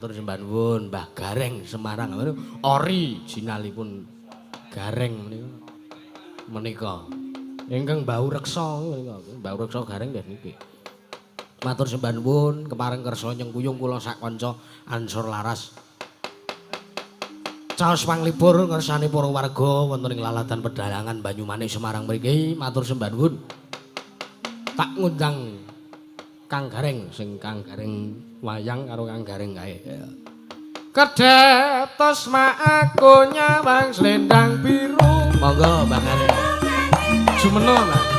Matur sembah nuwun Mbah Gareng Semarang. Originalipun Gareng menika. Menika ingkang bau reksa menika, bau reksa Gareng nggih niki. Matur sembah nuwun kepareng kersa nyengkuyung kula sak kanca Ansor Laras. Caos panglipur ngersane para warga wonten ing lalatan pedalangan Banyumanik Semarang mriki. Matur sembah nuwun. Tak ngundang Kang Gareng, sing Kang Gareng wayang karo Kang Gareng kae. Kedhep tosma aku nyawang slendang biru. Monggo Mbah Gareng. Jumeno, Mbah.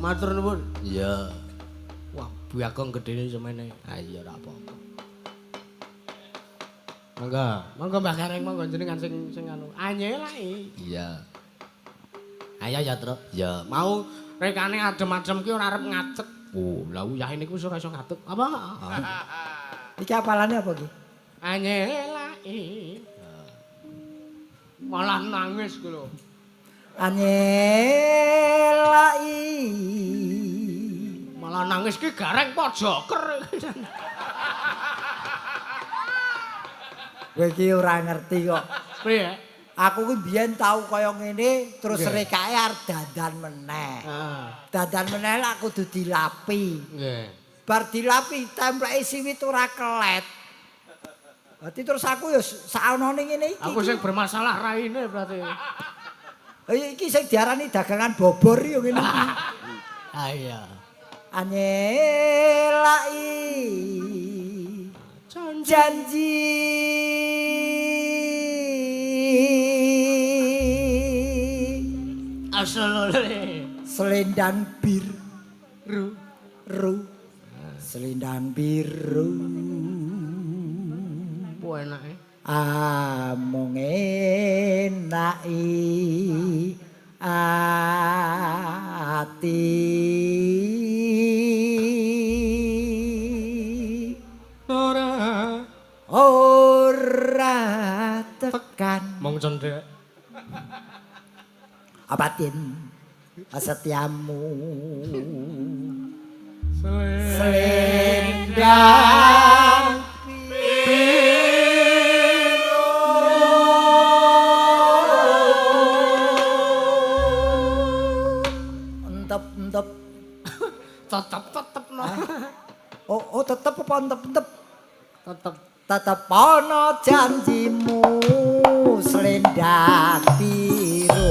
Matur nuwun. Iya. Wah, bagong gedene semene. Ha iya ora apa-apa. Monggo, monggo Mbah Gareng, monggo jenengan sing sing anu. Anyelaki. Iya. Ayo ya, Truk. Iya, mau rekane adem-adem ki ora arep ngadeg. Oh, lah uyahe niku wis ora iso ngadeg. Apa? Iki apalane apa iki? Anyelaki. Malah nangis ku lho. Anyelaki. Malah nangis ki Gareng po joker. Kowe iki ora ngerti kok. Piye? Aku ki biyen tau kaya ngene terus rekake arep dandan meneh. Heeh. Dandan meneh lak kudu dilapi. Nggih. Bar dilapi templeke siwit ora kelet. Berarti terus aku ya saonone ngene iki. Aku sing bermasalah raine berarti. Iki sing diarani dagangan bobor yo ngene iki. Ah iya. Anyelaki janji asolole selendang biru ru selendang biru apa enake amung enaki ati ora ora tekan mong cendhek apatin setiamu selendang biru entep entep tetep tetep no. Oh, oh tetep apa entep entep? Tetep. Tetep ana janjimu selendang biru.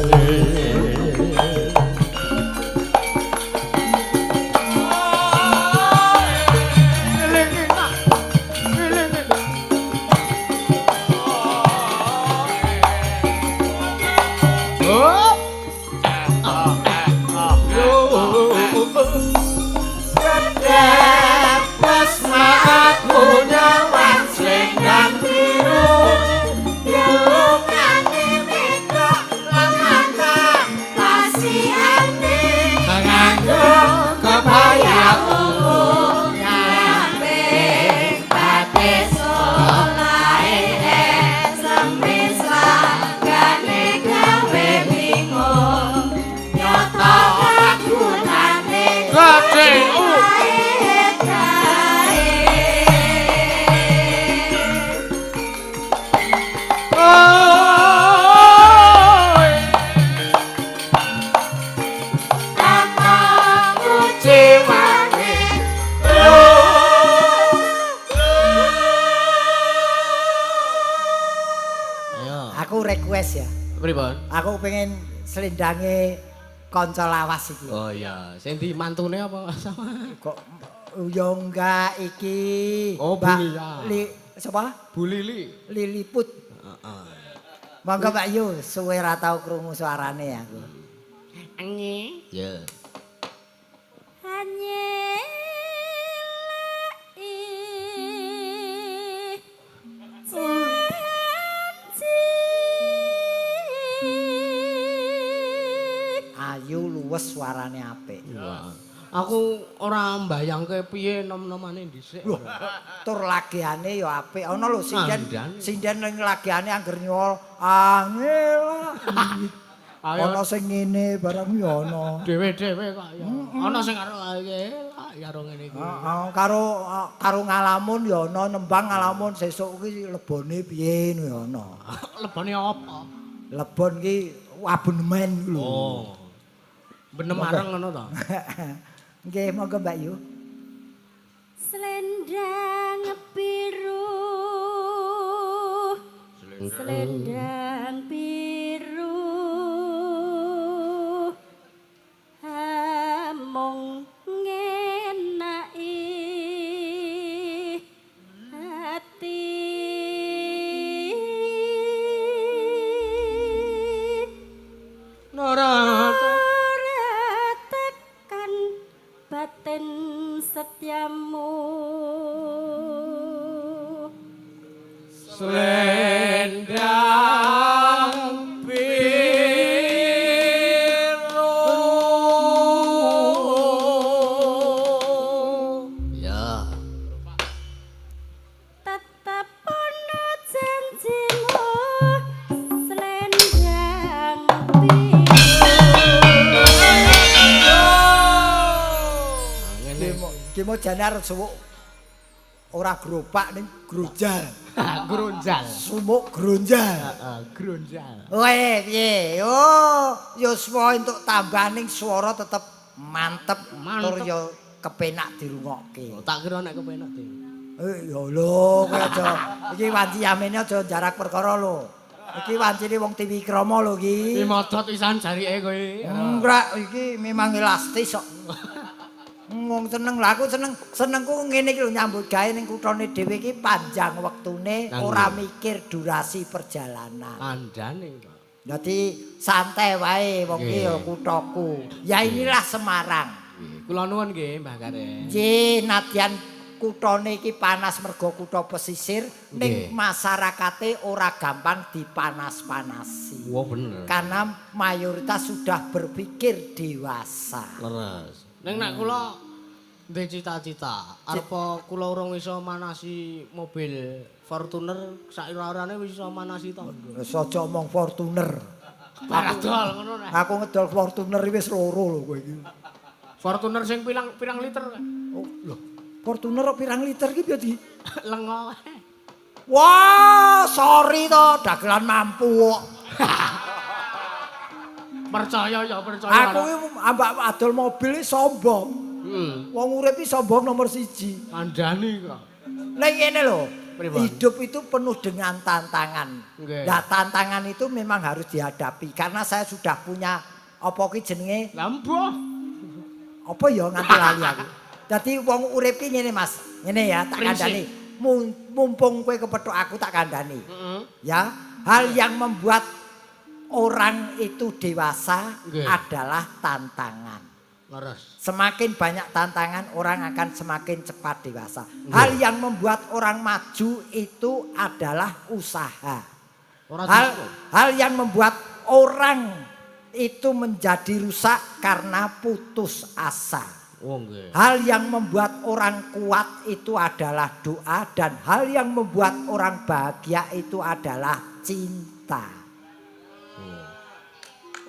Aku request ya. Pripun? Aku pengen selendange kanca lawas iki. Oh iya, sing di mantune apa sama? Kok ya enggak iki. Oh, Mbak Bu sapa? Bu Lili. Liliput. Heeh. Monggo Mbak Yu, suwe ra tau krungu suarane aku. Nggih. Ya. Luwes suarane apik. Wah. Aku ora mbayangke piye nom-nomane dhisik. Loh, tur lagiane ya apik. Ana lho sinden, sinden ning lagiane angger nyuwul angel. Ana sing ngene barang ya ana. Dhewe-dhewe kok ya. Ana sing karo karo ngene iki. Heeh, karo karo ngalamun ya ana, nembang ngalamun sesuk kuwi lebone piye ngono ya ana. Lebone apa? Lebon ki abonemen lho. Oh. Benem areng ngono to. Nggih, monggo Mbak Yu. Selendang biru. Selendang biru. Amung ngenaki ati. Ora tekan batin setiamu. Selendang biru. Ya. Tetep ana janjimu selendang biru. Ki mo jane arep suwuk ora gerobak ning grojal. Grunjal. Sumuk grunjal. Heeh, grunjal. Weh, piye? Oh, yuswa entuk tambahaning swara tetep mantep, tur ya kepenak dirungokke. Oh, tak kira nek kepenak dhewe. Eh, ya lho, kowe aja iki wanci yamene aja jarak perkara lho. Iki wancine wong Tiwikrama lho iki. Iki modot pisan jarike kowe. Enggak, iki memang elastis kok. Wong seneng lah, aku seneng, senengku ngene iki lho nyambut gawe ning kuthane dhewe iki panjang wektune, ora mikir durasi perjalanan. Kandhane kok. Dadi santai wae wong iki ya kuthaku. Ya inilah Semarang. Kula nuwun nggih Mbah Gareng. Nggih, nadyan kuthane iki panas mergo kutha pesisir, ning masyarakate ora gampang dipanas-panasi. Wah bener. Karena mayoritas sudah berpikir dewasa. Leres. Ning nek kula ndek cita-cita, arep kula urung iso manasi mobil Fortuner, saira-irane wis iso manasi tangga. Wis aja omong Fortuner. Paradol ngono nek. Aku ngedol Fortuner wis loro lho kowe iki. Fortuner sing pirang liter? Oh, lho. Fortuner kok pirang liter iki piye di? Lengo. Wah, sorry to, dagelan mampu kok. Percaya ya, percaya. Aku iki ambak adol mobil iki sombong. Wong urip iki sombong nomor 1. Kandhani kok. Nek ngene lho, hidup itu penuh dengan tantangan. Nah, tantangan itu memang harus dihadapi karena saya sudah punya apa ki jenenge? Lah mbuh. Apa ya nganti lali aku. Dadi wong urip ki ngene Mas. Ngene ya, tak kandhani. Mumpung kowe kepethuk aku tak kandhani. Ya, hal yang membuat orang itu dewasa adalah tantangan. Leres. Semakin banyak tantangan, orang akan semakin cepat dewasa. Hal yang membuat orang maju itu adalah usaha. Hal yang membuat orang itu menjadi rusak karena putus asa. Oh, nggih. Hal yang membuat orang kuat itu adalah doa, dan hal yang membuat orang bahagia itu adalah cinta.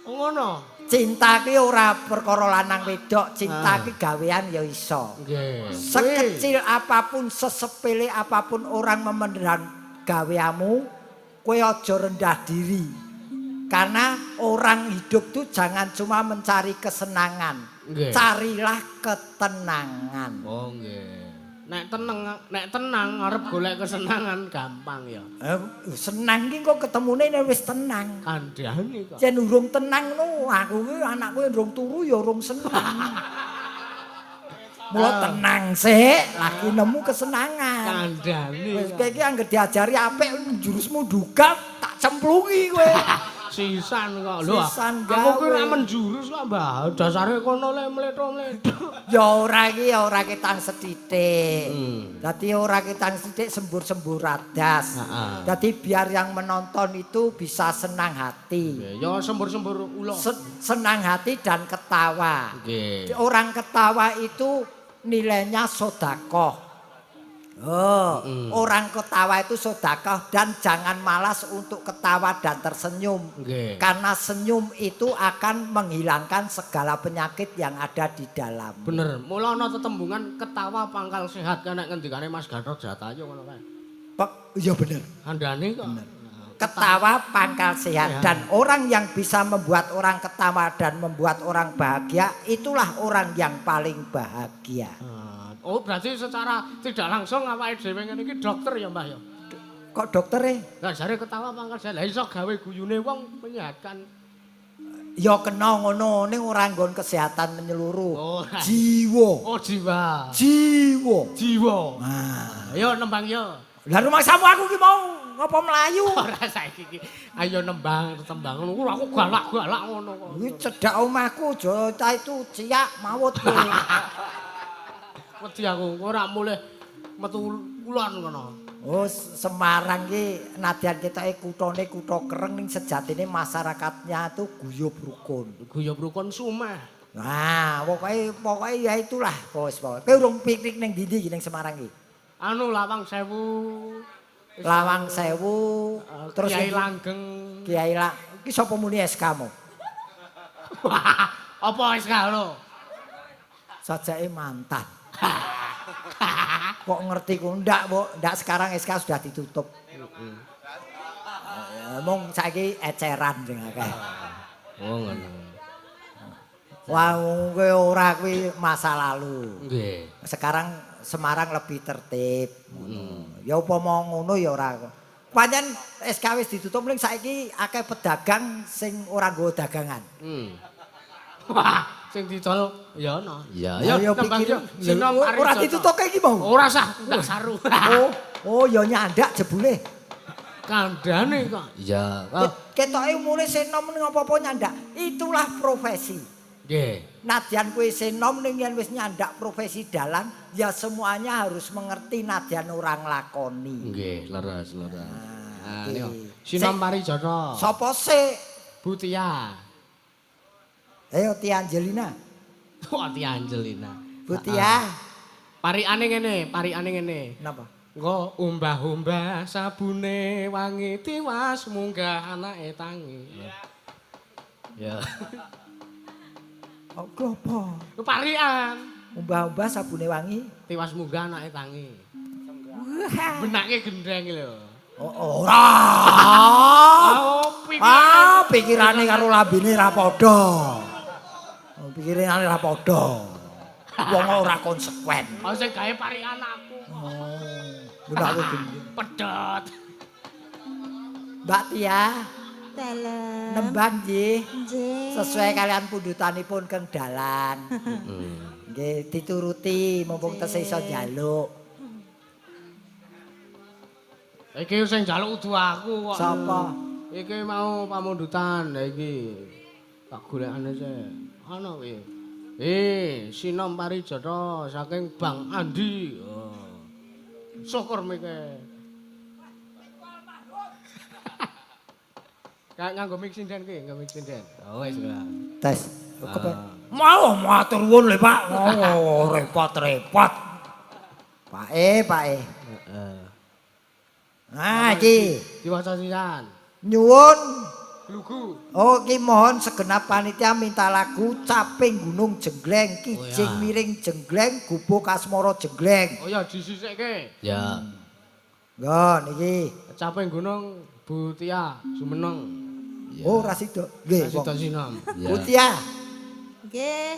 Oh, ngono. Cinta ki ora perkara lanang wedok, cinta ki gawean ya iso. Nggih. Sekecil apapun, sesepele apapun orang memendam gaweamu, kowe aja rendah diri. Karena orang hidup tuh jangan cuma mencari kesenangan. Nggih. Carilah ketenangan. Oh nggih. Nek tenang arep golek kesenangan gampang ya. Senang ki kok ketemune nek wis tenang. Kandhane kok. Yen urung tenang no, aku ki anakku urung turu ya urung seneng. Mula tenang sik, lagi nemu kesenangan. Kandhane. Wis kowe iki anggere diajari apik jurusmu duga tak cemplungi kowe. Sisan kok. Lho, Sisan aku ki ora gawe. Menjurus kok, Mbah. Dasare kono le mletho-mletho. Ya ora iki ya ora ketang sethithik. Dadi ora ketang sithik sembur-sembur radas. Dadi biar yang menonton itu bisa senang hati. Ya sembur-sembur ula. Senang hati dan ketawa. Orang ketawa itu nilainya sodakoh. Oh, orang ketawa itu sodakoh dan jangan malas untuk ketawa dan tersenyum. Karena senyum itu akan menghilangkan segala penyakit yang ada di dalam. Bener. Mula ana tetembungan ketawa pangkal sehat kan nek ngendikane Mas Gatot Jatayu ngono kae. Iya bener. Kandhane kok. Ketawa pangkal sehat Sehat. Dan orang yang bisa membuat orang ketawa dan membuat orang bahagia itulah orang yang paling bahagia. Ah, oh, berarti secara tidak langsung awake dhewe ngene iki dokter ya, Mbah ya. Kok dokter e? Lah jare ketawa pangkal sehat. Lah iso gawe guyune wong menyehatkan. Ya kena ngono ning ora nggon kesehatan menyeluruh. Oh. Jiwa. Oh, jiwa. Jiwa. Jiwa. Nah. Ayo nembang yo. Lah rumangsamu aku ki mau ngopo mlayu? Ora saiki iki. Ayo nembang tembang ngono. Aku galak-galak ngono kok. Kuwi cedhak omahku aja cah itu ciak mawut kowe. Wedi aku ora mulih metu kulon ngono. Oh, Semarang ki nadyan ketoke kutone kutha kereng ning sejatine masyarakatnya tuh guyub rukun. Guyub rukun sumeh. Nah, pokoke pokoke ya itulah wis pokoke. Kowe urung piknik ning ndi iki ning Semarang iki? Anu Lawang Sewu. Lawang Sewu, terus terus Kiai iki- Langgeng. Kiai La. Iki sapa muni SK mu? Apa SK lho? Sajake mantan. Kok ngerti ku ndak, Bu? Ndak, sekarang SK sudah ditutup. Mung saiki eceran sing akeh. Oh ngono. Wah, kowe ora kuwi masa lalu. Sekarang Semarang lebih tertib. Ngono. Ya upama ngono ya ora. Pancen SK wis ditutup ning saiki akeh pedagang sing ora nggawa dagangan. Wah, sing didol ya ana. Iya, Ya ya nembang pikir yo. Sinom ora ditutuke iki mau. Ora sah, ndak saru. Oh, oh ya nyandak jebule. Kandhane kok. Iya. Ketoke umure senom ning apa-apa nyandak. Itulah profesi. Nadyan kowe senom ning yen wis nyandak profesi dalang, ya semuanya harus mengerti nadyan ora nglakoni. Nggih, leres, leres. Nah, iki. niku. Sinom Parijata. Sapa sik? Bu Tia. Ayo Tia Angelina. Wah, Tia Angelina. Bu Tia. Parikane ngene, parikane ngene. Napa? Engko umbah-umbah sabune wangi tiwas munggah anake tangi. Ya. Oh, apa? Parikan. Umbah-umbah sabune wangi. Tiwas munggah anake tangi. Wah. Benake gendreng lho. Oh, ora. Oh, pikirane. Ah, pikirane karo lambene ra padha. Oh, pikirane ra padha. Wong ora konsekuen. Oh, sing gawe parikan aku. Oh, benakku gendeng. Pedhot. Mbak Tia, Dalem. Nembang nggih. Nggih. Sesuai kalian pundutanipun keng dalan. Nggih, dituruti mumpung tesih iso njaluk. Iki sing njaluk kudu aku kok. Sapa? Iki mau pamundutan lha iki. Tak golekane sik. Ana kuwi. Sinom Parijata saking Bang Andi. Oh. Syukur mike. Kayak nganggo mic sinden kuwi, nganggo mic sinden. Oh wis lah. Tes. Kepen. Mau matur nuwun lho, Pak. Oh, repot-repot. Pak E, Pak E. Heeh. Nah, iki Diwaca sisan. Nyuwun. Glugu. Oh, ki mohon segenap panitia minta lagu Caping Gunung Jenggleng, Kijing Oh, ya. Miring Jenggleng, Gubuk Asmara Jenggleng. Oh ya disisikke. Ya. Nggo niki. Caping Gunung Bu Tia Sumeneng. Oh, ra sida. Nggih, Sida sinom. Bu Tia. Nggih.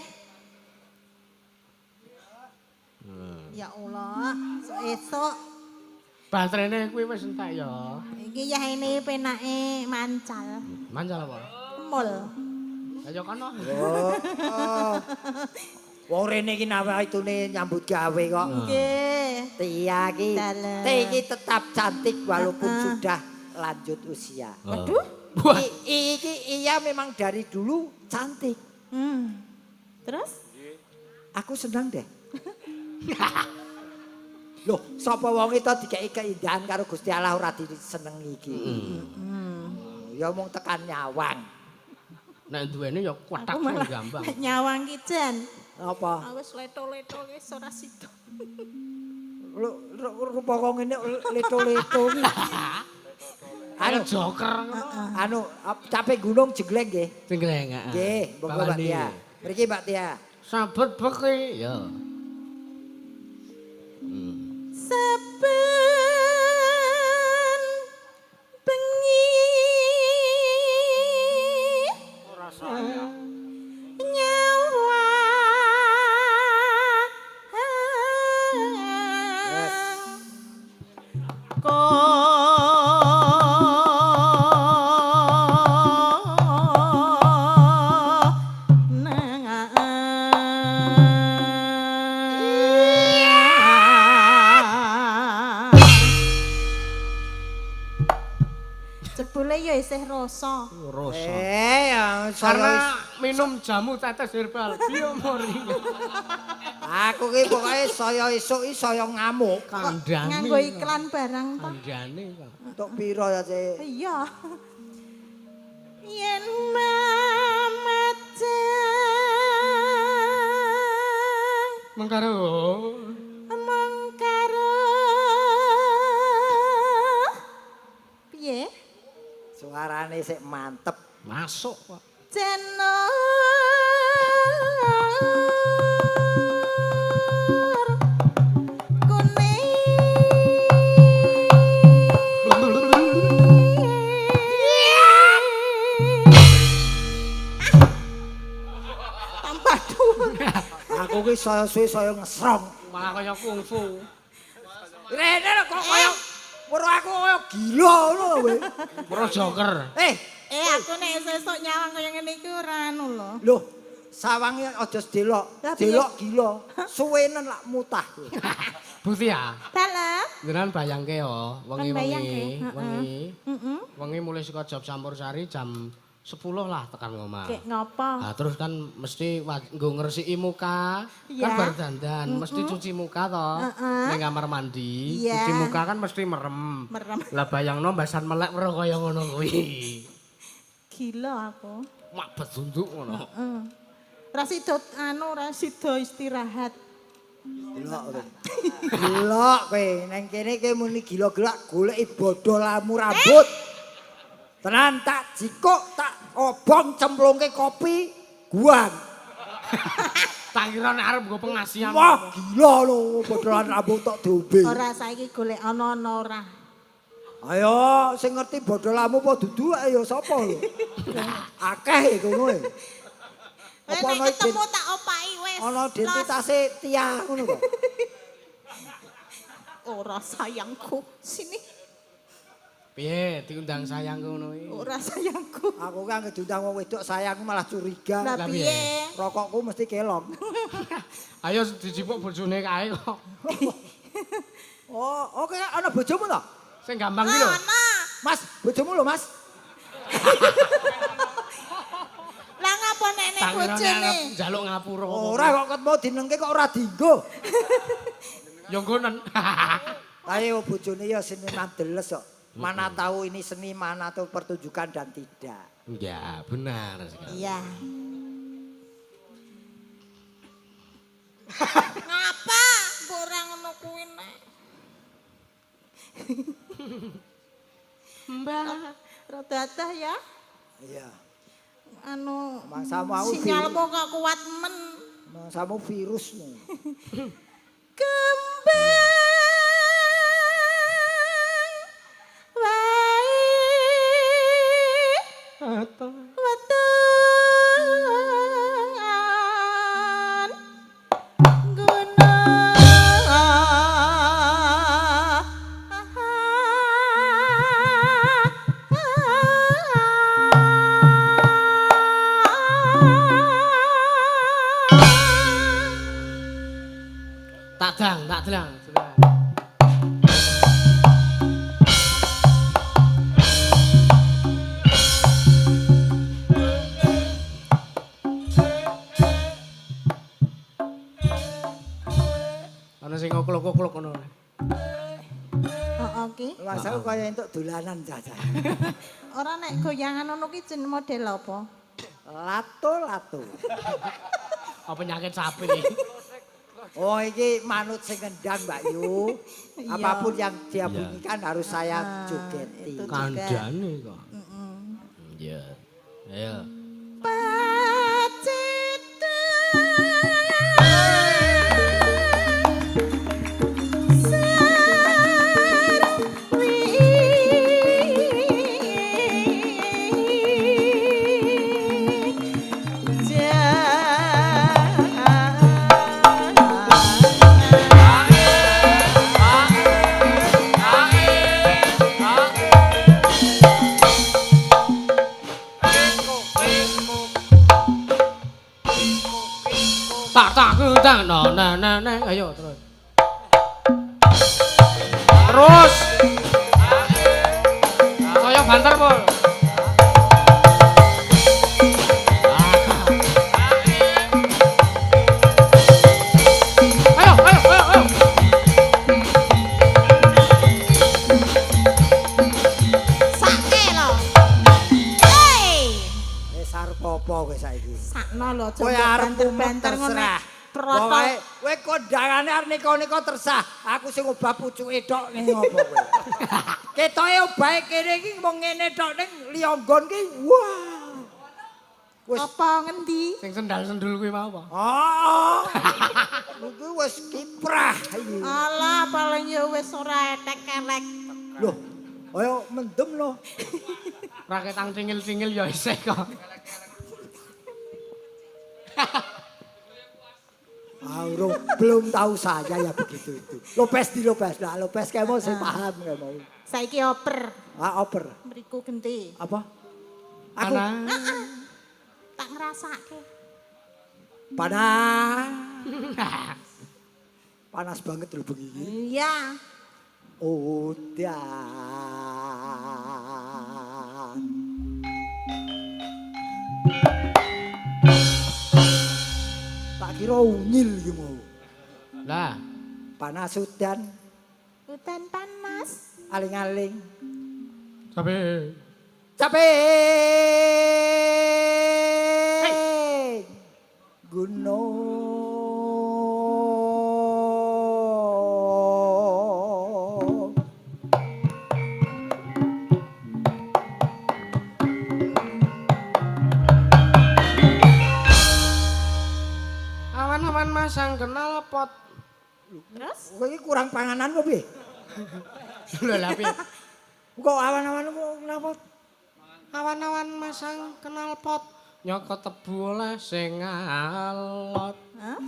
Ya Allah, esuk Baterene kuwi wis entek ya. iki ya ini penake mancal. Mancal apa? Mul. Ayo kono. Oh. Oh. Wong rene iki nawaitune nyambut gawe kok. Nggih. Tia iki, Dalem. Tia iki tetap cantik walaupun sudah lanjut usia. Waduh. Wah. Iki iya memang dari dulu cantik. Terus? Aku seneng deh. Loh, sapa wong itu dikeki keindahan karo Gusti Allah ora disenengi iki. Ya mung tekan nyawang. Nek duwene ya kuatak Aku malah gampang. nyawang ki jan. Apa? Wis leto-leto wis ora sida. Lu rupa kok ngene leto-leto iki. Anu Anu, joker ngono. anu capek gunung jegleng nggih. Jenggleng, heeh. Nggih, monggo Mbak Tia. Mriki Mbak Tia. Sabet beki ya. Saben bengi Ora sayang. nyawa. Yes. Jebule ya isih rasa. Rasa. Eh, ya, Karena minum jamu tetes herbal biomoringa. aku ki pokoke saya esuk iki saya ngamuk. Kandhane. Nganggo iklan barang to. Kandhane kok. Untuk piro ya, Cik? Iya. Yen mamajeng Mengkaro. mengkaro piye? Suarane sik mantep. Masuk kok. Jenur kuning. Tambah dhuwur. Aku ki saya suwe saya ngesrong. Malah kaya kungfu. Rene lho kok kaya weruh aku kaya gila ngono kowe. Weruh joker. Eh, Aku nek sesuk nyawang kaya ngene iki ora anu lho. Loh, sawange aja sedelok. Lah, piye? Delok gila. Suwenen lak mutah. Bu Tia, Dalam. jenengan bayangke yo, Kan bayangke, wengi-wengi, heeh. wengi. Heeh. Wengi mulai saka job campur sari jam 10 lah tekan ngomah. Kayak ngopo? Nah, terus kan mesti nggo ngresiki muka, Iya. kan bar dandan, mesti cuci muka toh. Heeh. Ning kamar mandi, Iya. cuci muka kan mesti merem. Merem. Lah bayangno mbasan melek weruh kaya ngono kuwi. Gila aku. Mak bedunduk ngono. Heeh. Ra sida anu, ra sida istirahat. Delok kowe. Delok kowe nang kene kowe muni gila-gila goleki bodolamu rambut. Tenan tak jikuk, tak obong cemplungke kopi, guang. Tak kira nek arep nggo pengasihan. Wah, gila lho bodolan rambut tok diombe. Ora saiki golek ana-ana ora. Ayo, sing ngerti bodolamu apa dudu ayo sapa lho. Akeh ngono e. Nek Apa ana ketemu tak opaki wis. ana identitase Tia ngono kok. Ora sayangku. Sini. Piye diundang sayangku ngono kuwi? Ora sayangku. Aku kan diundang wong wedok sayangku malah curiga. Lah Lah, piye? Rokokku mesti kelong. Ayo dijipuk bojone kae kok. Oh, oke ana bojomu to? Sing gampang ki lho. Ana. Mas, bojomu lho, Mas. Lah ngapa nek nek Tak kira nek bojone? arep njaluk ngapura. Ora kok ketemu dinengke kok ora dienggo. Ya nggonen. Ayo bojone ya seniman deles kok. Mana tahu ini seni, mana tahu pertunjukan dan tidak. Ya, benar sekali. Iya. Ngapa? Mbok ora ngono kuwi nek. Mbak. Rada adah ya. Iya. Anu Mangsamu aku sinyalmu kok kuat men. Mangsamu virus. Kembang wae weton guna Tak dang, tak delang. Ana sing oklok-oklok ngono. Heeh ki. Masa kaya entuk dolanan cah-cah. Ora nek goyangan ngono ki jeneng model apa? Lato-lato. Apa penyakit sapi. Oh, iki manut sing ngendang, Mbak Yu. Iya. Apapun yang dia Iya. bunyikan harus saya Ah, jogeti. itu. Kandhane kok. Iya. Ayo. Tak tak tak no na na na ayo terus. Terus. Saya banter, Pul. Ayo, ayo, ayo, ayo. Sake lho. Hei. Wis arep apa kowe saiki? Sakno lho aja Kowe arep banter-banter ngono. terserah. Protol. Pokoke kowe kondangane arep neka-neka tersah. Aku sing obah pucuke tok ngene apa kowe. Ketoke obahe kene iki mung ngene tok ning liya nggon ki wah. Wis Apa ngendi? Sing sendal-sendul kuwi mau apa? Oh. Iki wis kiprah iki. Alah paling ya wis ora etek-elek. Loh, ayo mendem lho. Raketang cingil-cingil ya isih kok. Ah, urung, belum tahu saya ya begitu itu. Lopez di Lopez lah, Lopez kayak mau saya paham kayak mau. Saiki oper. Ah, oper. Mriku genti. Apa? Aku Ana. Tak ngrasake. panas. Panas banget lho bengi iki. Iya. Udan. Tak kira unyil iki mau. Lah, Panas udan, Udan panas. aling-aling. sampe Capek. Gunung. Awan-awan masang kenal pot. Terus? Kowe iki kurang panganan apa piye? Lho lah piye? Kok awan-awan kok kenapa? Awan-awan masang kenal pot. Nyokot tebu oleh sing alot. Hah?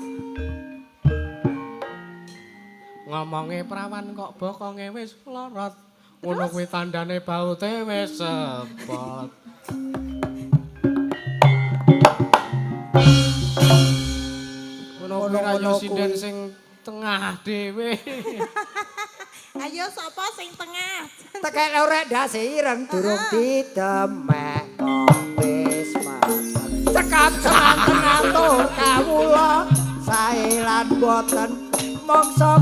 Ngomonge prawan kok bokonge wis lorot. Ngono kuwi tandane baute wis sepot. Ngono kuwi ra yo Ngono-ngono sinden kuwi. sing tengah dhewe. Ayo sapa sing tengah? Tekek orek ndase ireng durung didemek kok wis mateng. Cekap semanten atur kawula sae lan boten mangsa.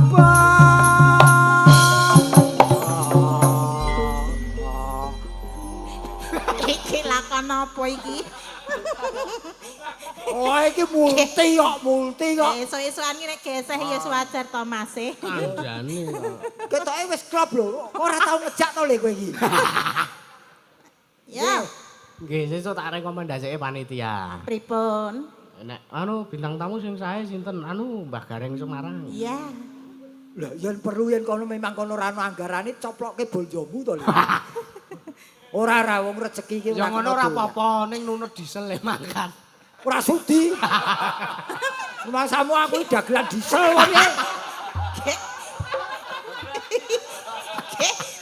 Iki lakon apa iki? Oh iki multi kok, multi kok. Esuk-esukan iki nek geseh ya wajar to Mas. e. Kandhane kok. Ketoke wis klop lho. Ora tau ngejak to le kowe iki. Ya, Nggih, sesuk tak rekomendasike panitia. pripun? Nek anu bintang tamu sing sae sinten? Anu Mbah Gareng Semarang. Iya. Lah yen perlu yen kono memang kono ora ono anggarane coplokke bonjomu to lho. Ora ora wong rejeki iki Ya ngono ora kena doyan. apa-apa, ning nunut diesel le makan. Ora sudi. Masamu aku iki dagelan diesel wae.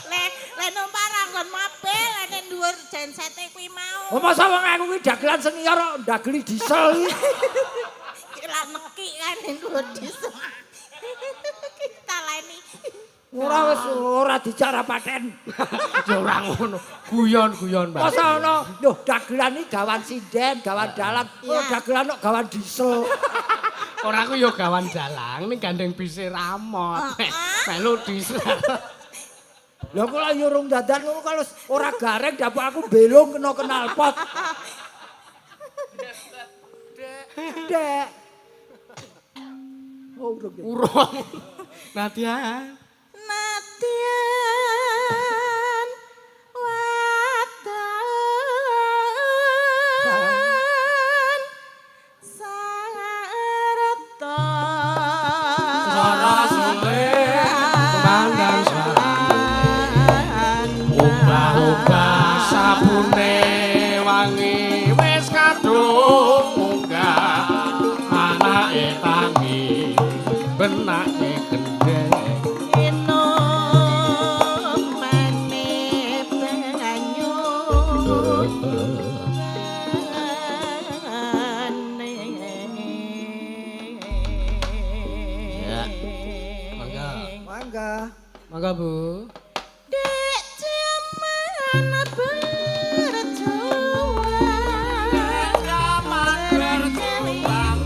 Le le numpak ranggon mobil le ning dhuwur gensete kuwi mau. Oh masa wong aku iki dagelan senior kok ndageli diesel iki. Iki lak nekik kan ning dhuwur diesel. Kita leni. Ora wis ora dicara paten. Ya ora ngono. Guyon-guyon, Mbah. Masa ono lho dagelan iki gawan sinden, gawan dalang. Oh Iya. dagelan kok gawan diesel. Ora aku ya gawan dalang ning gandeng bise ramot. Melu dis. Lha kok lak yo rung dadan ngono kalau ora gareng dapuk aku belung kena knalpot. Dek. Oh, urung. Urung. Nadyan. Nadyan wadan sarta Suara suling kumandang suarane. Ubah-ubah sabune wangi wis kadung munggah anake tangi benake gendheng Inumane banyu Ya. Mangga. Mangga. Mangga Bu. Dek jaman berjuang, Jaman berjuang.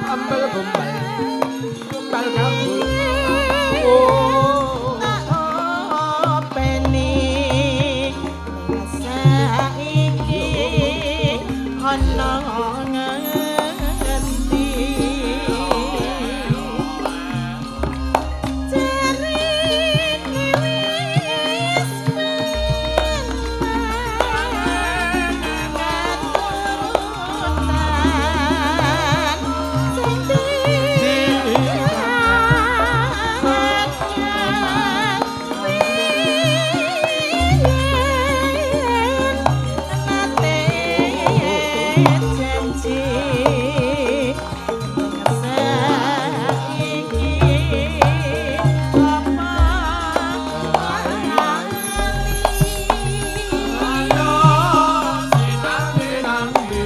Ambel gombal. Gombal gambul. Oh. Tak openi saiki ana ngendi jarine wis menang katurutan sing diharapkan piyen nate janji saiki apa Ayo sinambi-nambi.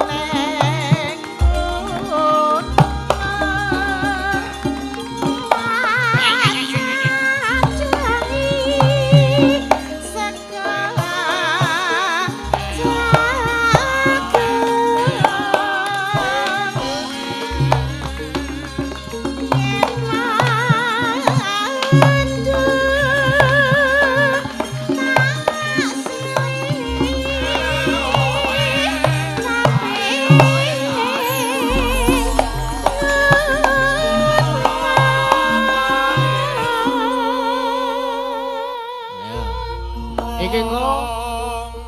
Neng Iki engko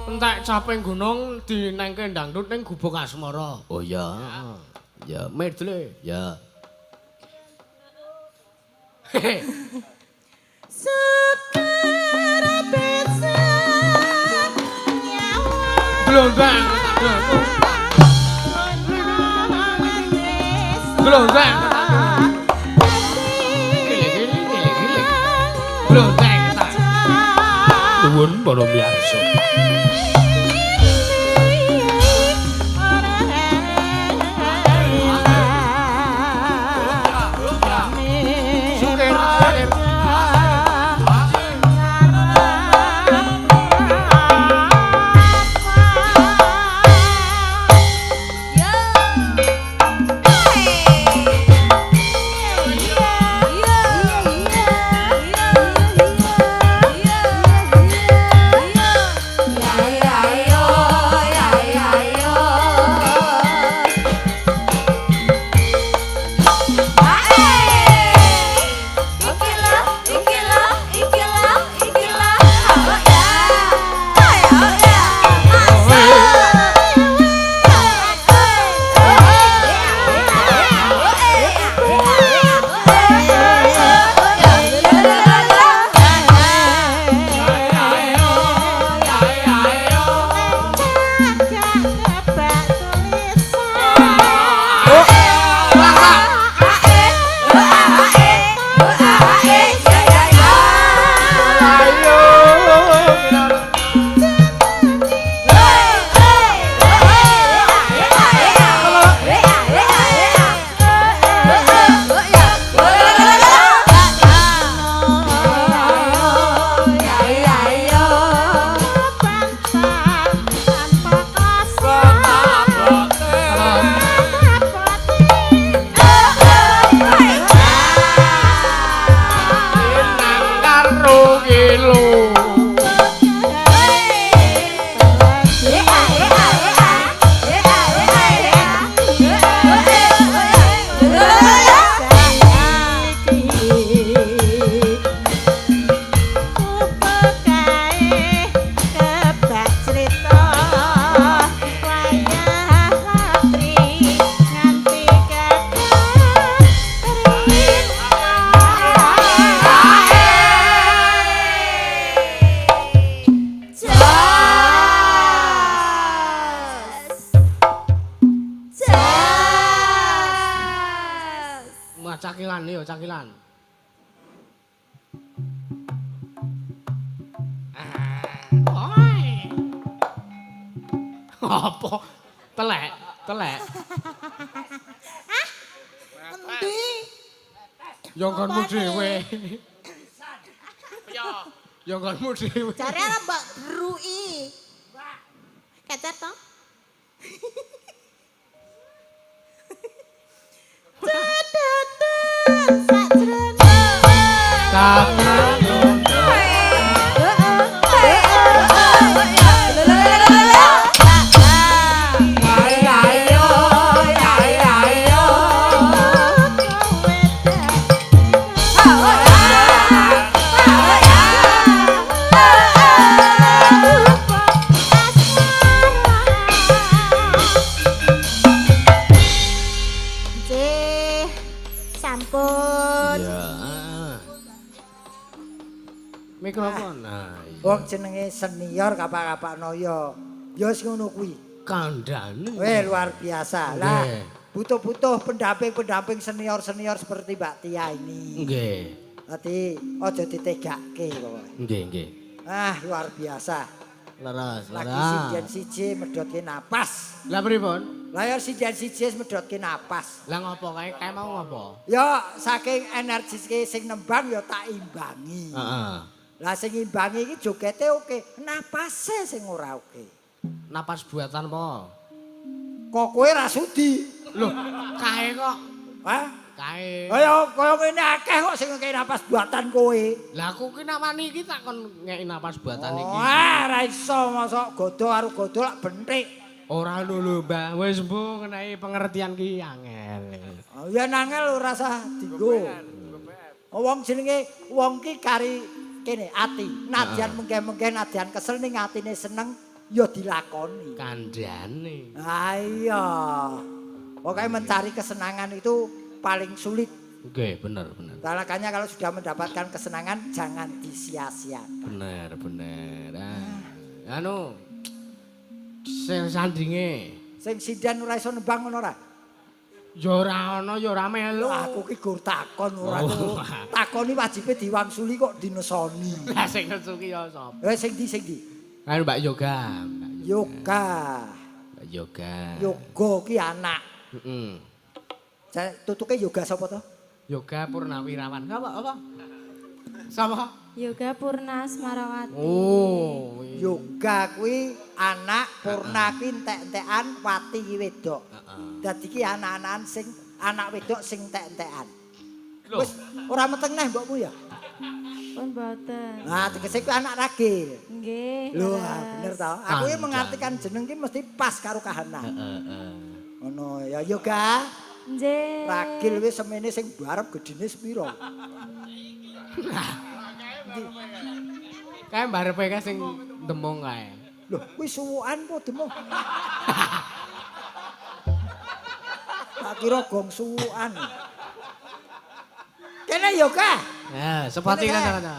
entek caping gunung dinengke dangdut ning Gubuk Asmara. Oh iya. Ya, medle. Ya. Glombang. Glombang. Gile gile gile gile. Glombang. Nuwun para miyarsa. Sukir, sukir. Ya. Cakilan yo, cakilan. Oi. Apa? Telek, telek. Hah? Endi? Ya nggonmu dhewe. Ya nggonmu dhewe. Jare arep mbok druki. Kecer to? Cedeten sajroning Kakang mikrofon. Nah, wong jenenge senior kapak-kapakno ya. Ya wis ngono kuwi. Kandhane. Weh luar biasa. Lah, butuh-butuh pendamping-pendamping senior-senior seperti Mbak Tia ini. Nggih. Dadi aja ditegake pokoke. Nggih, nggih. Ah, luar biasa. Leres, leres. Lagi sinden siji medhotke napas. Lah pripun? Lah ya sinden siji medhotke napas. Lah ngopo kae? Kae mau ngopo? Ya saking energiske sing nembang ya tak imbangi. Heeh. Lah sing imbangi iki jogete oke, napase sing ora oke. Napas buatan apa? Kok kowe ra sudi? Loh, kae kok. Hah? Kae. Kaya kaya ngene akeh kok sing ngekeki napas buatan kowe. Lah aku ki nawani iki tak kon ngeki napas buatan iki. Wah, ra iso mosok godho karo godho lak benthik. Ora lho Mbah, wis mbuh ngenai pengertian ki angel. Oh ya nangel ora usah dienggo. Wong jenenge wong ki kari kene ati, nadyan mengke-mengke nadyan kesel ning atine seneng ya dilakoni. Kandhane. Ha iya. Pokoke mencari kesenangan itu paling sulit. Nggih, bener, bener. Makanya kalau sudah mendapatkan kesenangan jangan disia-siakan. Bener, bener. Ah. Anu sing sandinge. Sing sinden ora iso nembang ngono ora? Ya ora ana ya ora melu. Aku ki gur takon ora. Takoni wajibe diwangsuli kok dinesoni. Lah sing nesu ki ya sapa? Eh sing ndi sing ndi? Ayo Mbak Yoga, Mbak Yoga. Mbak Yoga. Yoga ki anak. Heeh. Tutuke yoga sapa to? Yoga Purnawirawan. Apa apa? Sapa? Yoga Purna Asmarawati. Oh, Yoga kuwi anak, Purna kuwi entek-entekan, Wati ki wedok. Heeh. Dadi ki anak-anakan sing anak wedok sing entek-entekan. Lho. Wis ora meteng neh mbokmu ya? Pun mboten. Nah, tegese kuwi anak ragil. Nggih. Lho, bener to. Aku iki Kandhane. mengartikan jeneng ki mesti pas karo kahanan. Heeh. Ngono ya Yoga. Nggih. Ragil wis semene sing barep gedine sepiro? Kae barepe kae sing demung kae. Lho, kuwi suwukan apa demung? Tak kira gong suwukan. Kene Yoga. Ya, sepati Kene, kae. kanca-kanca.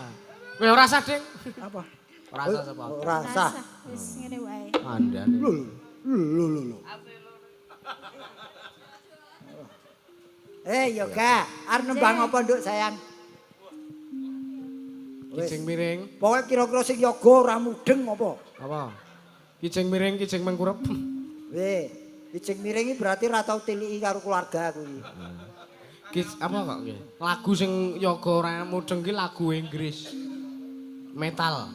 Kowe ora sah, Ding. Apa? Ora sah sepati. Ora sah. Wis ngene wae. Kandhane. Lho, lho, lho, lho. Eh Yoga, arep nembang apa nduk sayang? Wis. Kijing miring. Pokoke kira-kira sing yoga ora mudeng apa? Apa? Kijing miring, kijing mengkurep. Weh, kijing miring iki berarti ora tau tiliki karo keluarga aku iki. Kis apa kok nggih? Lagu sing yoga ora mudeng ki lagu Inggris. Metal.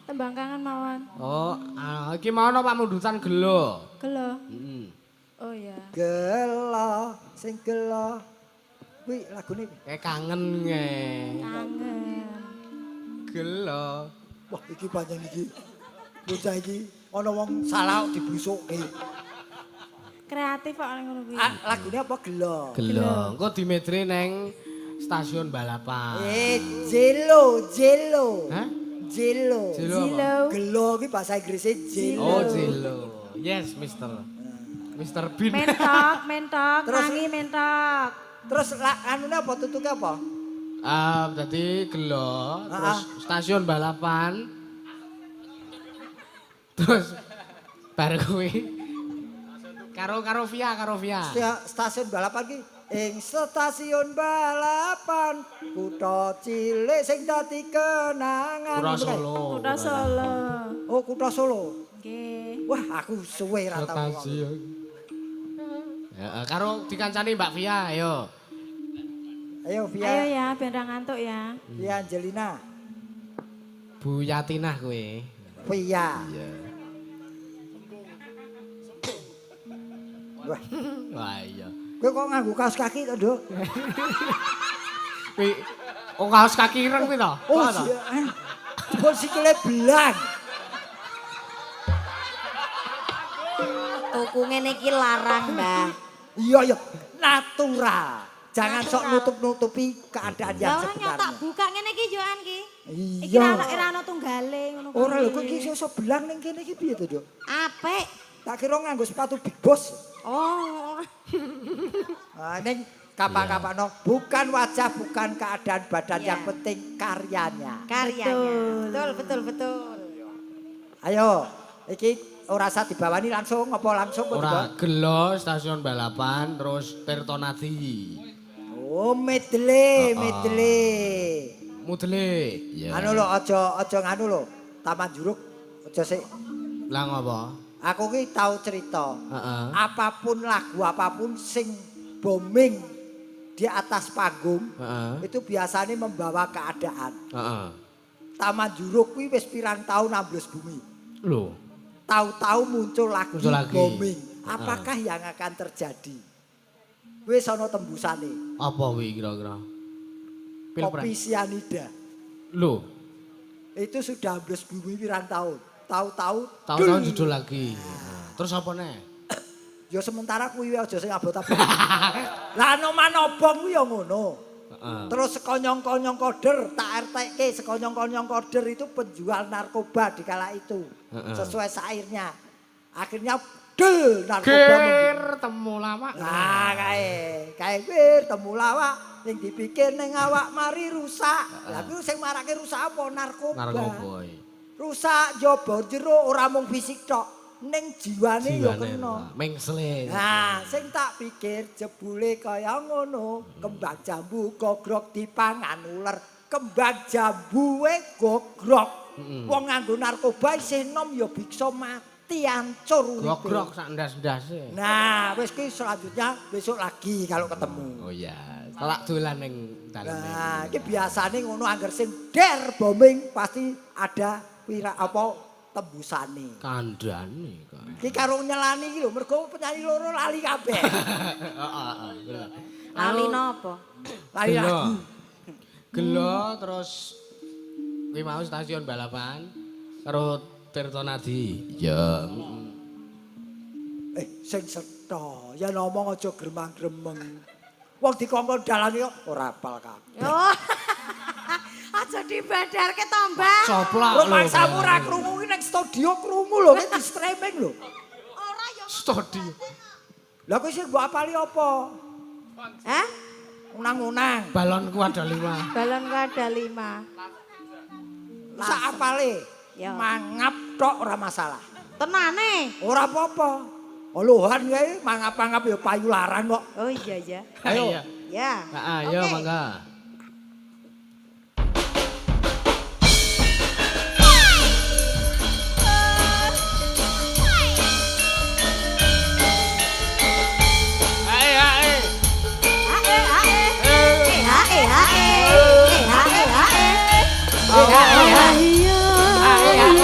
Tembang kangen mawon. Oh, iki mau ana pamundutan gelo. Gelo. Heeh. Oh ya. Gelo, sing gelo. Kuwi lagune piye? Kayak kangen nge. Kangen. Gelo. Wah, iki pancen iki. Bocah iki ana wong salah kok diblusukke. Kreatif kok ngono kuwi. Ah, lagune apa gelo? Gelo. Engko dimedre neng stasiun balapan. Eh, jelo, jelo. Hah? Jelo. Jelo apa? Zilo. Gelo ki bahasa Inggrisnya jelo. Oh, jelo. Yes, Mister. Mister Bean. Mentok, mentok, Terus- tangi mentok. Terus anune apa tutuke apa? Ah, dadi gelo, terus stasiun balapan. Terus bar kuwi karo karo via, karo via. Stasiun balapan ki Ing stasiun balapan kutha cilik sing dadi kenangan. Kutha Solo. Kutha Solo. Oh, kutha Solo. Nggih. Wah, aku suwe ra tau. Stasiun. Ya, karo dikancani Mbak Via, ayo. Ayo Via. Ayo ya, ben ra ngantuk ya. Via Angelina. Bu Yatinah kowe. Via. Iya. Wah, Wah iya. kowe kok nganggo kaos kaki to, Nduk? Kuwi oh kaos kaki ireng kuwi to? Oh, Kok to? iya. Jebul sikile belang. Tuku ngene iki larang, Mbah. Iya, iya, natural. Jangan sok Natural. nutup-nutupi keadaan yang Lah ora nyotak sebenarnya. buka ngene iki yo an ki. Iki Iya. ra ana tunggale ngono kuwi. Ora lho, kok iki iso belang ning kene iki piye to, Nduk? Apik. Tak kira nganggo sepatu Big Boss. Oh. Ah, ning kapan-kapano bukan wajah, bukan keadaan badan, Iya. yang penting karyanya. Karyanya. Betul. Betul, betul, betul. Ayo, iki ora usah dibawani langsung apa langsung apa Ora dibawa? gelo stasiun balapan terus Tirtonadi. Oh, medley, Heeh. medley. Mudle. Iya. Anu lho, aja aja nganu lho. Taman Juruk aja sik. Lah ngopo? Aku ki tau cerita. Heeh. Apapun lagu apapun sing booming di atas panggung Heeh. itu biasanya membawa keadaan. Heeh. Taman Juruk kuwi wis pirang tahun ambles bumi. Lho, Tahu-tahu muncul lagu Muncul lagi. booming. Apakah yang akan terjadi? Wis ana tembusane. apa kuwi kira-kira? Kopi Pilpres. sianida. Lho, Itu sudah ambles bumi pirang tahun. Tahu-tahu tahun-tahun dul. judul lagi. Nah, terus apa neh? Ya sementara kuwi aja sing abot-abot. Lah Anoman obong kuwi ya ngono. Heeh. Terus sekonyong-konyong koder tak RTK, sekonyong-konyong koder itu penjual narkoba di kala itu. Heeh. Sesuai sairnya. Akhirnya del narkoba. Ger temu lawak. Nah, kae, kae wir temu lawak sing dipikir ning awak mari rusak. Lah kuwi sing marake rusak apa narkoba. Narkoba. iya. Rusak njaba jero ora mung fisik tok, ning jiwane ya Jiwane kena. Mengsle. Nah, sing tak pikir jebule kaya ngono, kembang jambu gogrok dipangan uler, kembang jambu we gogrok. Wong nganggo narkoba isih nom ya bisa mati hancur uripe. Grok-grok sak ndas-ndase. Nah, wis kuwi selanjutnya besok lagi kalau ketemu. Oh iya, telak dolan ning daleme. Nah, iki biasane ngono angger sing der bombing pasti ada pira apa tembusane. Kandhane kok. Iki karo nyelani iki lho, mergo penyanyi loro lali kabeh. Heeh, heeh, bener. Lali Anu, napa? Lali Gelo. lagu. Gelo terus kuwi mau stasiun balapan karo Tirtonadi. Iya. Eh, sing setha, yen ngomong aja gremang-gremeng. Wong dikongkon dalange kok ora apal kabeh. Oh. Aja dibadarke to, Mbah. Coplak Lho lho. maksamu ora krungu ki ning studio krungu lho, ki di streaming lho. Ora ya. Studio. Lah kowe sing mbok apali apa? Hah? Unang-unang. Balonku ada 5. Balonku ada 5. Sak apale. Ya. Mangap tok ora masalah. Tenane. Ora apa-apa. Olohan kae mangap-mangap ya payu larang kok. Oh iya ya. Ayo. Iya. Ya. Heeh, ayo Oke. mangga. Ae ae. Ae ae. Eh ae ae. Eh ae ae. Eh, eh, eh. Ae ae.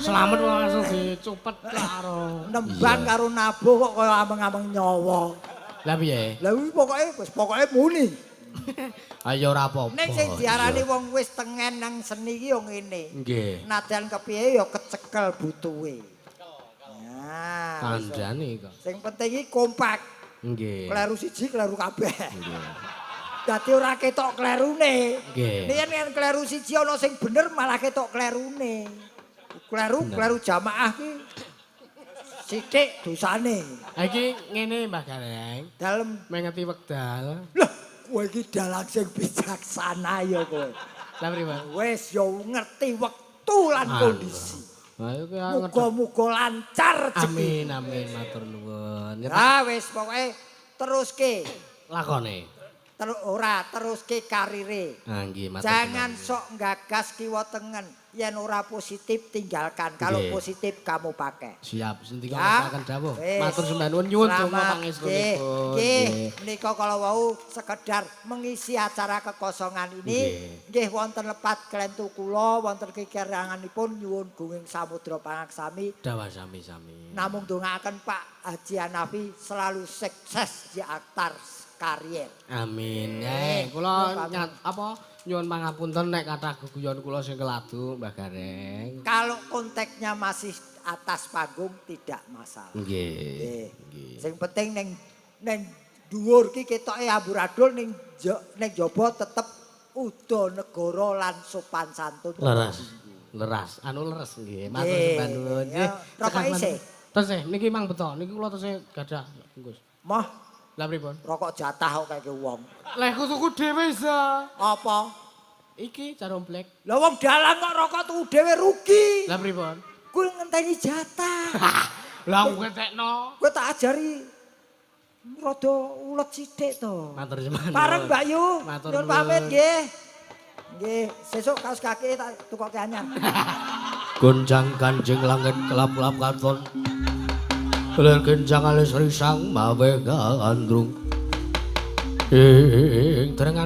Slamet langsung dicupet karo. Nembang karo nabuh kok kaya ameng-ameng nyawa. Lah piye? Lah kuwi pokoke wis pokoke muni. Ayo ora apa-apa. Ning sing diarani wong wis tengen nang seni iki yo ngene. Nggih. Nadyan kepiye yo kecekel butuhe. Nah, wis. Kandhane kok. Sing penting iki kompak. Nggih. Kleru siji kleru kabeh. Nggih. Dadi ora ketok klerune. Nggih. Nek yen kleru siji ana sing bener malah ketok klerune. Kleru Bener. kleru jamaah ki sithik dosane. Ha iki ngene Mbah Gareng, Dalem mengeti wekdal. lah kowe iki dalang sing bijaksana ya kowe. Lah pripun? Wis ya ngerti wektu lan kondisi. Ayo ki ngerti. Muga-muga lancar rezeki. Amin amin matur nuwun. Ya, Pak, Ah wis pokoke teruske. lakone. Ora teruske karire. Ah nggih matur. Jangan nuwun. sok nggagas kiwa tengen. Yen ora positif tinggalkan. Kalau Nggih. positif kamu pakai. Siap, sendika Ya. akan dawuh. Wis. Matur sembah nuwun nyuwun donga Selamat. pangestunipun. Nggih, menika kala wau sekedar mengisi acara kekosongan ini. Nggih wonten lepat klentu kula, wonten kekiranganipun nyuwun gunging samudra pangaksami. Dawah sami-sami. Namung dongaaken Pak Haji Hanafi selalu sukses di atas karier. Amin. Nggih, Kula nyuwun nyat apa nyuwun pangapunten nek kathah guguyon kula sing keladu Mbah Gareng. Kalau konteksnya masih atas panggung tidak masalah. Nggih. Nggih. Nggih. Sing penting ning ning dhuwur ki ketoke amburadul ning ning jaba tetep uda negara lan sopan santun. Leres. Leras, anu leres nggih. Matur Nggih. sembah nuwun. Ya, rokok isih? Tesih niki mang beto, niki kula tesih gadah bungkus. Moh, Lah pripun? rokok jatah kok kaya wong. Lah tuku dhewe sa. Apa? Iki jarum black. Lah wong dalang kok rokok tuku dhewe rugi. Lah pripun? Kuwi ngenteni jatah. Lah aku ngentekno. Kowe tak ajari rada ulet sithik to. Matur sembah nuwun. Pareng Mbak Yu. Matur Nyuwun pamit nuwun. nggih. Nggih, sesuk kaos kaki tak tukoke anyar. Gonjang kanjeng langit kelap-kelap katon. Lir kencang alis risang mawe gandrung. Ing terengan